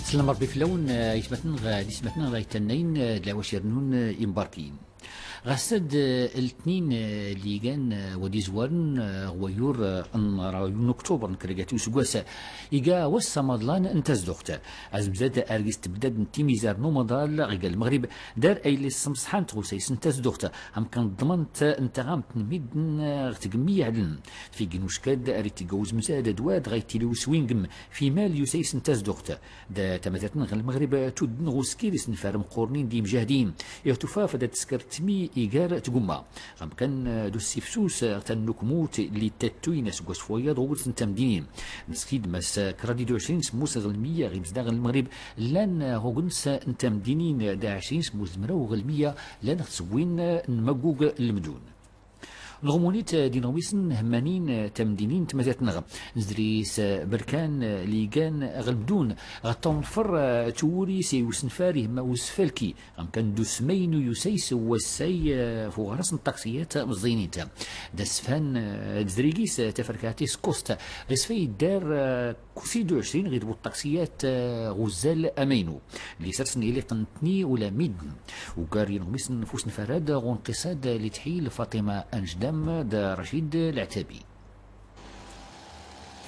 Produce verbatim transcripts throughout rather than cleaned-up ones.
Slam rbbi flawn, eh, ismatn ɣ-, ismatn ɣ-, itannayinn, eh, d lawacir-nnun, eh, imbarkiyin. Ɣassad, eh, ltnin, eh, ligan, eh, wad izwarn, eh, ɣwayyur, eh, n-, ɣwayyur n-oktubr n-kraygat usgwas, iga wass amaḍlan n-tazduɣt. Azmzad argis tbdad n-timizar n-umaḍal ɣ-iga lmɣrib, dar ayli s-smṣḥan tɣusays n-tazduɣt, amkan ḍmant n-taɣamt n-middn, eh, ɣ-tgmmi iɛdln. Tfigin uskad ar itigga uzmzad d-wad ɣa itili uswingm, f-imal yusays n-tazduɣt. D-tamazart n-ɣ-lmɣrib tuddn ɣ-uskir isenfar mqqurnin d-imjahdiyin, iɣ-tufa fad-ad-tskr tmi igar tgumma. Ɣ-amkan d-ussifsus ɣ-tannukmut lli tattuyn asggas f-wayaḍ ɣ-ugens n-tamdinin. Nskid mas krad d-uɛcrin smus ɣ-lmiyya ɣ-imzdaɣ n-lmɣrib llan ɣ-ugens n-tamdinin, d-ɛcrin smus d-mraw ɣ-lmiyya llan ɣ-tswwin n-maggug n-lmdun. Nɣumunit d-inɣmisn hmmanin tamdinin n-tmazart-nnɣ. Nzri s-brkan lli igan ɣ-lmdun, ɣ-ṭṭawnfr turi s-i usenfar ihmma usfalki, ɣ-amkan d-usmaynu yusays wassay f-uɣras n-ṭṭaksiyat mẓẓinint. D-asfan d-zrigis taferkat-is kusta, ɣisfa iddar kusi d-uɛcrin ɣid bu ṭṭaksiyat, eh, ɣ-uzzal amaynu. Lli srsn iliqn tni ula middn. Ugar inɣmisn f-usenfar-ad ɣ-unqis-ad lli tḥil Faṭima Anjdam d-Racid Lɛtabi.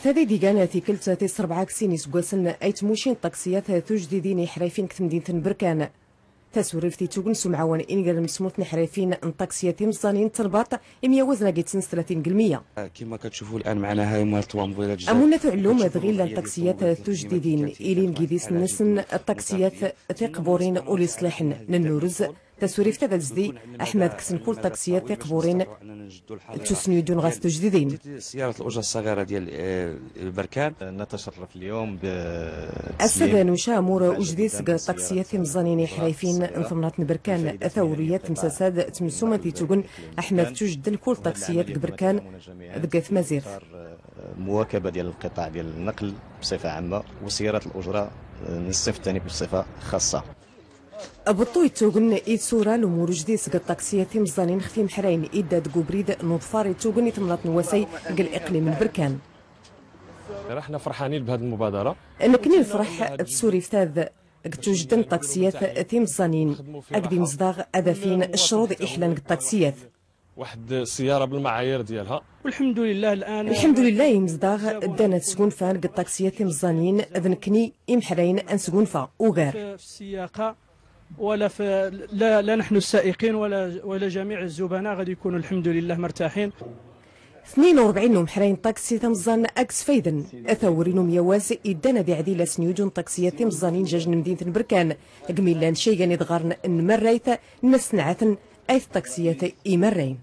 Tadid igan tiklt tis rbɛa g-sin isggasn ay tmucin ṭṭaksiyat tujdidin iḥrayfin g-tmdint n-Brkan. Tasurift ittugn s-umɛawan ingr n-smut n-iḥrayfin n-ṭṭaksiyat timẓẓanin n-tnbaṭ imyawazn ag-ittsn s-tlatin g-lmiyya. Amunat uɛllum dɣi llan ṭṭaksiyat tujdidin, ilin g-idis-nsn ṭṭaksiyat tiqburin ul-iṣliḥn. Nennurz tasurift-ad azdi aḥma ad-ksn kull ṭṭaksiyat tiqburin ttusnuyddun ɣas tujdidin. سيارة الأجرة الصغيرة ديال، آه، بركان. نتشرف اليوم ب Ass-ad nuca amur ujdid seg ṭṭaksiyat timẓẓanin iḥrayfin n temnaḍt n Berkan. Tawriyat temsasad tmsumant ittugn aḥma ad ttujdden kull ṭṭaksiyat deg Berkan deg tmazirt. مواكبة ديال القطاع ديال النقل بصفة عامة وسيارات الأجرة، آه، من الصف الثاني بصفة خاصة. Beṭṭu ittugn i tsura n umur ujdid seg ṭṭaksiyat timẓẓanin xef imḥrayn idda deg ubrid n uḍfar ittugn i temnaḍt n wasay deg liqlim n Berkan. احنا فرحانين بهذه المبادرة. Nekkni nefreḥ d tsurift-ad g tujjt n ṭṭaksiyat timẓẓanin, ag d imezdaɣ ad afin ccruḍ iḥlan g ṭṭaksiyat. واحد السيارة بالمعايير ديالها. والحمد لله الآن. Lḥemdulillah, imezdaɣ ddan ad sgunfan g ṭṭaksiyat timẓẓanin, d nekkni imḥrayn ad nesgunfa ugar. في، في السياقة ولا في، لا، لا نحن السائقين ولا، ولا جميع الزبناء غادي يكونوا الحمد لله مرتاحين. Tnin u rebɛin n umḥray n ṭaksi timẓẓan ag sfayden. Tawri n umyawaz iddan ad iɛdil asnyuju n ṭaksiyat timẓẓanin jaj n mdint n Berkan, g millan caygan idɣarn n marrayt n asenɛatn ayt ṭaksiyat imarrayn.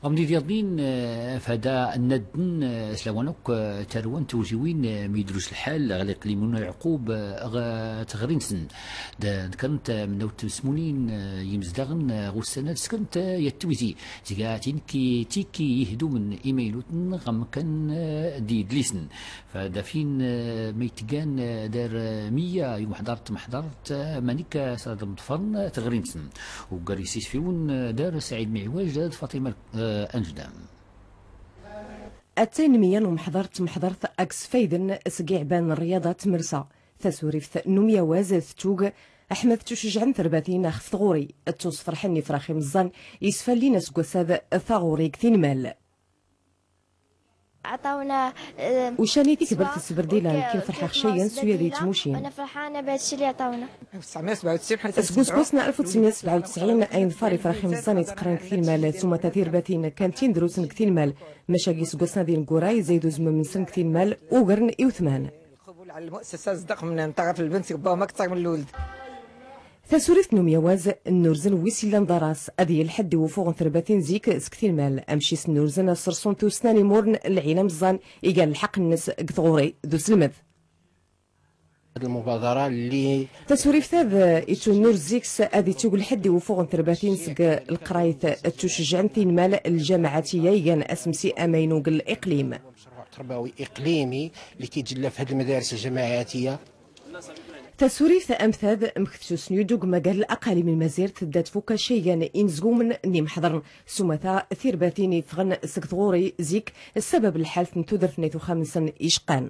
Amnid yaḍnin, eh, fada nnadn, eh, s lawan akk, eh, tarwan tewjiwin, eh, mi idrus lḥal ɣ liqlim n Uɛqub, eh, ɣ tɣri-nsn. D-, dkarnt, eh, mnawt tmsmunin, eh, yimezdaɣn, eh, ɣ ussan-ad skrnt, eh, yat twizi. Tga tinki, tiki ihdumn imaynutn ɣ amkan, eh, d idlisn. Fada fin, eh, ma itgan, eh, dar, eh, miyya i umḥḍar d tmḥḍart, eh, manik, eh, s ad mḍfrn, eh, tɣri-nsn. Uggar isisfiwn, eh, dar Saɛid Miɛwaj d Faṭima, eh, Anjdam. Attayn miyya n umḥḍar d tmḥḍart ag sfayden seg iɛban n rryaḍa d tmersa. Tasurift n umyawaz tettug aḥma ad ttucejɛen terbatin xef tɣuri, ttusfrḥen ifrax imẓẓan isfallin asggas-ad taɣuri g tinmal. عطاونا، آه، Ucan i tikbert s tberdila, nekkin ferḥaɣ cayyan s uyad i tmucin. وأنا فرحانة بهذا الشيء اللي عطاونا. Seg usggas n alef u tesɛemya sebɛa u tesɛin ay nḍfar ifrax imẓẓan iteqqran g tinmal, s umata tirbatin kan tindrusn g tinmal, maca g isggasn ad ineggura izayd uzmam-nsn g tinmal, ugren i utman. القبول على المؤسسة صدق من طرف البنت ربما أكثر من الولد. Tasurift n umyawaz, nnurzen wis illan d aras, ad yili lḥedd i wufuɣ n terbatin zik seg tinmal, amci s nnurzen ad srṣun tusna n imurn n lɛila imẓẓan igan lḥeqq-nnes g tɣuri d uselmed. هذه المبادرة اللي Tasurift-ad ittunnur zik-s ad ittug lḥedd i wufuɣ n terbatin seg lqrayt d tucejɛen tinmal n ljamaɛatiya igan asemsi amaynu g liqlim. مشروع تربوي إقليمي اللي كيتجلى في هذه المدارس الجماعاتية. Tasurift am tad mketsus n udugma gar laqalim n mazirt tedda tfukka caygan inezgumen n imḥḍren s umata tirbatin iffɣen seg tɣuri zik, ssabab lḥalt n tudert n ayt uxxam-nsen iceqqan.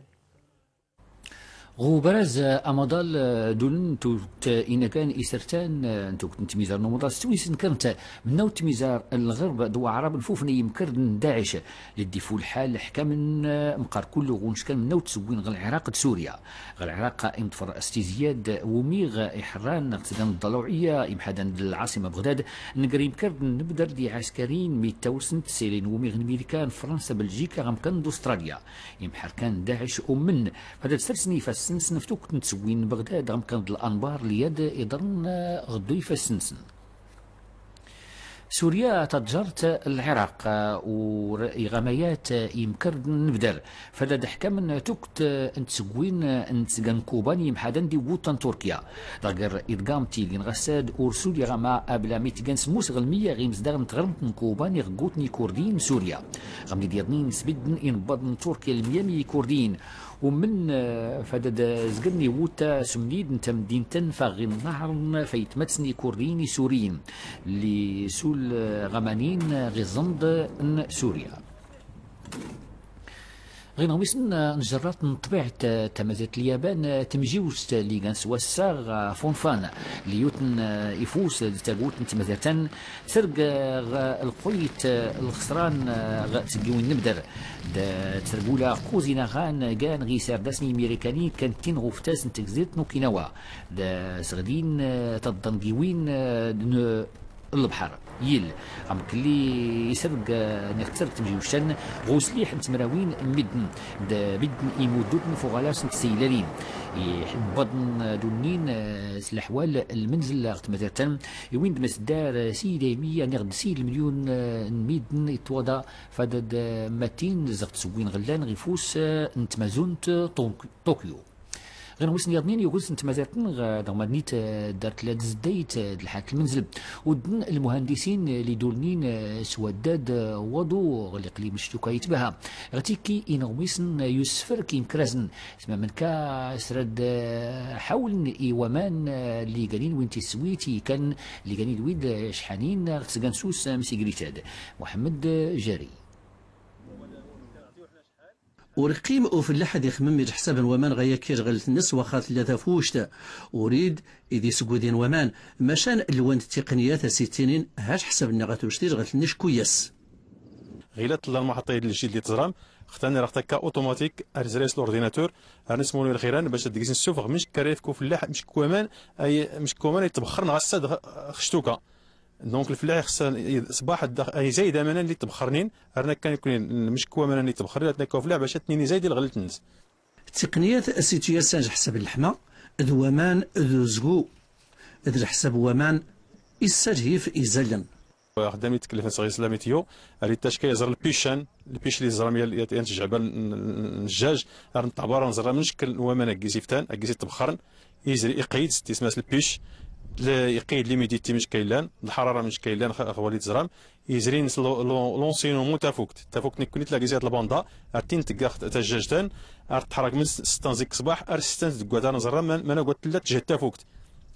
Ɣ-ubaraz amaḍal, duln n-tugt inagan isrtan n-tugt n-tmizar n-umaḍal s-twisn krnt mnawt tmizar n-lɣrb d-waɛrab n-fufn i-imkrd n-daɛc. Lli-dd-ifu lḥal ḥkamn mqar kull ɣunckn mnawt tswwin ɣ-lɛiraq d-surya. Ɣ-lɛiraq imḍfr s-tizyad wumiɣ iḥrran ɣ-tsgan d-ḍaluɛya imḥadan d-lɛaṣima bɣdad, ngr imkrd n-nbdr d-iɛaskarin mi ttawsn tselin wumiɣ n-mirikan, fransa, bljika ɣ-amkan d-ustralya. Imḥarkan n-daɛc ummn fad ad-srsn ifassn-nsn f-tugt n-tswwin n-bɣdad ɣ-amkan d-lanbar lli ad-iḍrn ɣ-dduyf ass-nsn. Surya taǧart n-lɛiraq ur iɣamayat imkrd n-nbdr fad ad-ḥkamn tugt n-tswwin n-tsgan kuban imḥadan d-iwwuṭṭa n-turkya. Dɣ gr iḍgam tilin ɣassad ur surya ɣama abla mi tgan smus ɣ-lmya ɣ-imzdaɣ n-tɣrmt n-kuban iɣggutn ikurdiyin n-surya. Ɣamni d-yaḍnin sbidn inbbaḍn n-turkya lmya mi ikurdiyin. Ummn fad ad-zgrn iwwuṭṭa s-umnid n-tamdint n-faɣ ɣ-innahrn faytmatsn ikurdiyin isuriyin lli sul ɣamanin ɣ-iẓnd n-surya. Ɣ-inɣmisn n-jrat n-ṭṭbiɛt, tamazirt n-lyaban, tmjiwjt lli gan s-wassaɣ ɣ-funfan lli yutn ifus d-tagwt n-tmazirtan, tsrg ɣ-lquyt lxsran ɣ-tsggiwin n-nbdr d-tsrg ula ɣ-kuzina ɣan gan ɣ-isardasen imirikani kantin ɣ-uftas n-tgzirt n-ukinawa d-sɣdin taḍḍangiwin n-lbḥr. Yil ɣamk lli isrg niɣ tsrg tmjiwjt-an ɣ-usliḥ n-tmrawin n-middn d-middn imuddutn f-uɣalas n-tsiylalin iḥbbaḍn d-unnin s-laḥwal lmnzl ɣ-tmazirtan iwin d-masddar s-idaymi aniɣ d-s-ilmlyun n-middn itwaḍa fad ad-matin zɣ-tswwin ɣ-llan ɣ-ifus n-tmazunt tokyo. Ɣ-inɣmisn yaḍnin yuɣs n-tmazirtn ɣ-dɣ madnit d-ar tlla d-zdayt d-lḥat lmnzl uddn lmuhandisin lli d-ulnin s-waddad waḍu ɣ-liqlim n-ctuka itbha. Ɣ-tikki inɣmisn yusfrk imkrazn tmamnka srad ḥawln i-waman lli ganin win tiswit ikan lli ganin wid cḥanin ɣ-tsgan s-ussam s-igritad. Muḥmd jari. Ur iqqim ufellaḥ ad ixmmem i-lḥsab n-waman ɣ-ayakki d-ɣllt-nns waxxa tlla tafuct. Urid id-isggudin waman macan lwant tiqniyat a-s-ittinin hac ḥsab-nni ɣ-tuct-id ɣllt-nni ckuyas. Ɣila tlla lmaḥaṭṭa-yi d-lǧid lli tẓram xtan iraɣ takka automatik ar izray s-lordinatur ar nsmuni lxiran bac ad-gis nsufɣ mck ara ifk ufellaḥ mck waman ay mck waman ay ttbxxrn ɣassad ɣ-ctuka. Donc lfellaḥ ixṣṣan ṣṣbaḥ ad-izay d-amanan lli ttbxxrnin ar nakkan iknin mck waman lli ttbxxrnin ad-nakka ufellaḥ bac ad-tnin izay di lɣllt-nns. Tiqniyat s-ituyassan ḥsab n-lḥma d-waman d-uzgu d-lḥsab n-waman issalhif izallen. Xdam ittkellfen s-ɣisla météo ar ittacka iẓr lpican lpic lli iẓram yan tjɛbal n-zzaj ar nṭṭɛbar nẓrra mck waman aggis iftan aggis ittbxxrn. Izri iqid tisma-s lpic iqid l'humidité mck illan lḥarara mck illan ɣwali tẓram. Izrin s-l'ensoleillement tafukt tafukt nekkni tla gis iḍ lbanda ar tin-tgga tajjajt-an ar tḥrag minn stan zik ṣṣbaḥ ar stan tggat ar nẓrra man agwat tlla tjhd tafukt.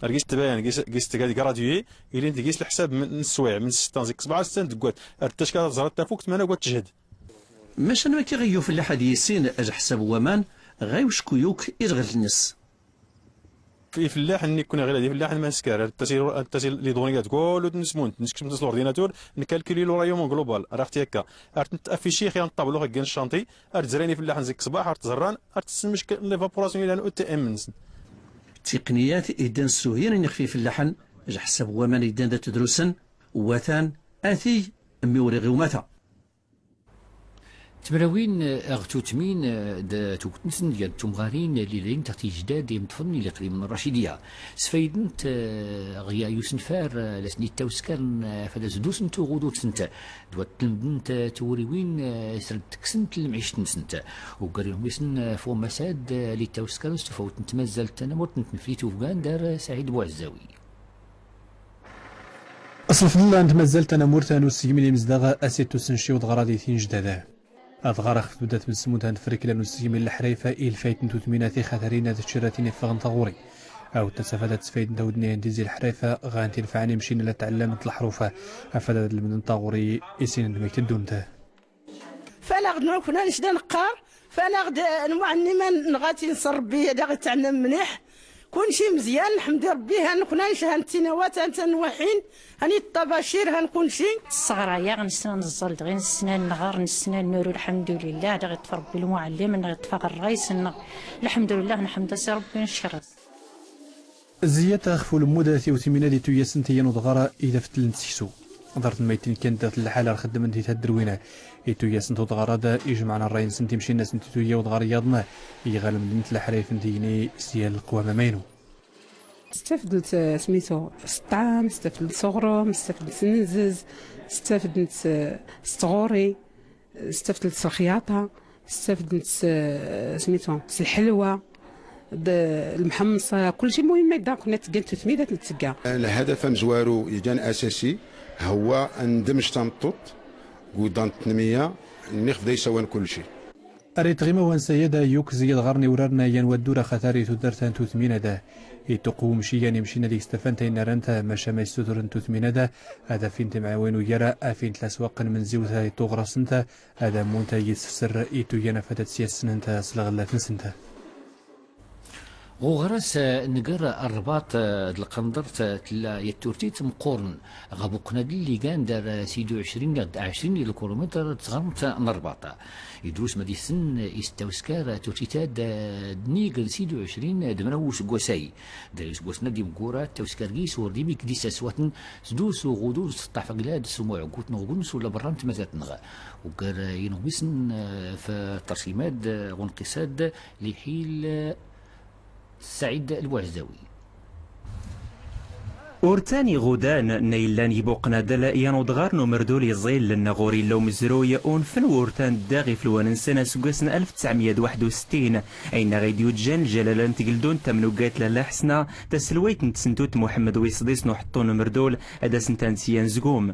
Ar gis tbayan gis tga gradué ilin gis lḥsab n-sswiɛ minn stan zik ṣṣbaḥ ar stan tggat ar ttacka tẓra tafukt man agwat tjhd. Macan makki ɣ-iyyu fellaḥ ad-yissin lḥsab n-waman ɣa-iwcku yukk i-lɣll-nns. Ifellaḥ nnikkni ɣila d-ifellaḥ n-manskar ar ttasi lidoniya d-kullu d-nsmunt nskcmt s-lordinatur nkalkili lurayum global ar aɣ-t-yakka ar tent-affici xya n-ṭṭablu ɣ-aggan ccanṭi ar tzrayn ifellaḥ n-zik ṣṣbaḥ ar tẓrran ar ttsn mck n-l'évaporation ilan utm-nsn. Tiqniyat iddan ssuhyin ixf ifellaḥn lḥsab n-waman iddan da-ttdrusen watan atiy mmi ur iɣ-iwmata. Tmrawin ɣ-tutmin d-tugt-nsn yad tumɣarin lli lin taɣt ijdad imṭfn i-liqlim n-rracidiya sfaydnt ɣ-ya yusnfar lli-sn-ittawskaren fad-as-dusnt uɣudud-snt d-wat-tlmdnt twuriwin srad-tksnt lmɛict-nsnt. Uggar inɣmisn f-ummasad lli-ttawskaren s-tufawt n-tmazzalt tanamurt n-tnflit ufgan dar saɛid buɛzzawi. Aṣlfḍ llan tmazzalt tanamurt n-ussgmi lli-mzdaɣ a-s-ittusnci uḍɣra di tinjdadan. Aḍɣar ixf tbdat n-smut a-n-tfrkla n-ussgmi n-lḥrayfa ilfayt n-tutmin a-t-ixatarin d-tciratin iffɣn taɣuri. Awd tasafad a-tt-sfaydnt awdnay n-tizi lḥrayfa ɣa n-tinfɛn imcin a-la ttɛllamnt lḥrufa afad ad-lmdnt taɣuri issin n-tmykt ddunt. Falaɣ d-nukna nc da-nqqar Fanaɣ-d lmuɛalliman nɣa-t-in s ṛebbi ad-aɣ-itɛellem mliḥ. Kunci mzyan, nḥemd i ṛebbi. Han-nkun anc han-tinawat, han-tanwaḥin, han-iṭṭabacir, han-kunci. Sɣra-yaɣ, nsna nẓẓal dɣi, nsna nɣar, nsna nuru, lḥemdulillah. Ad-aɣ-iṭṭef ṛebbi lmuɛallim, ad-aɣ-iṭṭef aɣerrays-nneɣ. Lḥemdulillah, nḥemd-as i ṛebbi, ncekr-as. Zzyat ɣef ulemmud tiwtmin-ad ituyyasen ti yan udɣar i d-afetlent seksu. Ḍart n maytin kan dat lḥal ar xeddment i taddrwin ituyyasen udɣar-ad, ijemɛen ṛṛay-nsent imcinn-asent ituyya udɣar iyaḍn, iɣalmdent lḥrayf n tigni s yal lqwam amaynu. Stafdent, eh, smitu, s ṭṭɛam, stafdent s uɣrum, stafdent s nnzz, stafdent s, s tɣuri. Stafdent s lxyaṭa، stafdent s، smitu، s lḥelwa، d lmḥemṣa، kulci muhim ma idda kunna tggan tutmida tntgga. الهدف amezwaru igan asasi هو ndmej tameṭṭut g uḍan n tnmiya n ixf da isawan kulci. Ar itɣima wansay ad yukk zzyad ɣarn iwrarn yan waddura xatar i tudart n tutmina da. Ituqwm ciyan imcinna d istafan taynna rant maca ma issutrn tutmina da ad afint imɛawan uyyara afint laswaqn mnziwt ituɣrasnt ad ammunt a yisfsr ituyyan afad ad syassnnt s lɣllat nsnt. Ɣ uɣras nger rrbaṭ d lqndrt tlla yat turtit mqqurn ɣ buqnadl igan dar sidi uɛcrin nɣ d ɛcrin ilkurumitr d tɣrmt n rrbaṭ. Idrus mad issn is tawskar turtit ad d nigr sidi uɛcrin d mraw usggwas ay. Dar isggwasn ad imggura tawskar gis ur d imik dis aswatn tdus uɣudur s ṭṭaf aglad s umuɛggut n uɣbun s ula brra n tmazirt nɣ. Uggar inɣmisn f trsimad ɣ unqisad liḥil. Saɛid Lbuɛzawi. Urtan iɣudan n ayllan ibuqnadl yan udɣar n umrdul iẓil nɣ ur illa umzruy unfn wurtan ddaɣ iflwan nsn asggwas n alf tesɛmya d waḥd ustin. Ayn aɣ id yujjan ljalala n tgldun tamnuggayt lalla ḥsna taslwayt n tsntut muḥmd wisḍis n uḥṭṭu n umrdul ad asn tansi anzgum.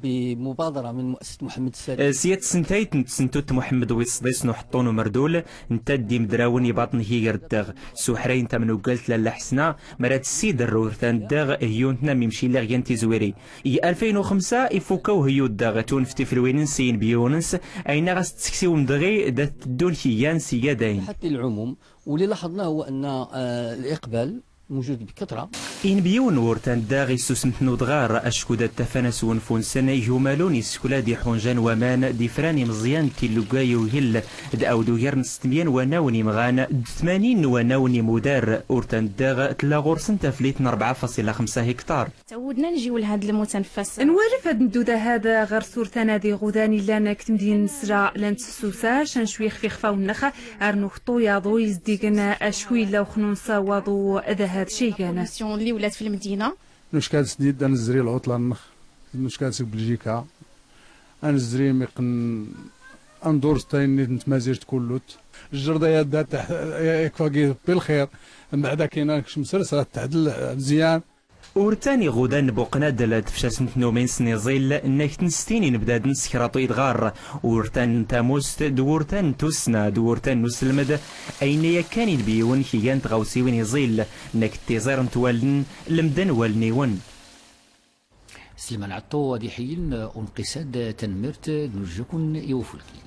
بمبادرة من مؤسسة محمد السادس. S yat tsntayt n tsntut muḥmd wisḍis n uḥṭṭu n umrdul ntta d imdrawn ibaṭn higr ddaɣ s uḥray n tamnuggalt lalla ḥsna mara tsidr urtan ddaɣ hyuntn am imcilliɣ yan tizwiri. I alfayn uxmsa ifukka uhyu ddaɣ tunft iflwin ns inbyun ns ayn aɣ as tseksiwm dɣi dat tddun hiyyan s igadayn. حتى العموم واللي لاحظناه هو ان الاقبال موجود بكثرة. Inbyun urtan ddaɣ issusmtn udɣar acku dat tafan aswnfu nsn igumalun iskwla d iḥunjan waman d ifran imẓyan d tilluggay ugll d awd ugar n stmya n wanawn imɣan d tmanin n wanawn imudar. Urtan ddaɣ tlla ɣursn taflit n rbɛa fasila xmsa hiktar. Tawwdna njiw lhad lmutanfas. Nwalf ad nddu da hada ɣer surtan ad iɣudan illan g tmdina n sra lan tsusac ancwi xf ixfawn nx. Ar nuxṭu yaḍu izdign acku illa uxnun s waḍu da had cigan. Commission lli wlat f lmdina. Nuckad snid ad nzri lɛuṭla nx, nuckad sg Bljika ad nzri miqn ad nḍur s taynit n tmazirt kullut. Jrda yadda ikfa gi bilxir. Mbaɛd akin ad nkcm srsra tɛdl mzyan. Urtan iɣudan n buqnadl tfcasnt n uminsn iẓil nnak tnstin inbdadn s kraṭu idɣar. Urtan n tamust d wurtan n tussna d wurtan n uslmd. Aynnay akkan inbyiwn kigan tɣawsiwin iẓil nnak tiẓirnt waln lmdn walniwn. Slman ɛṭṭu ad iḥyyln unqisad tanmmirt d nujjakun i ufulki.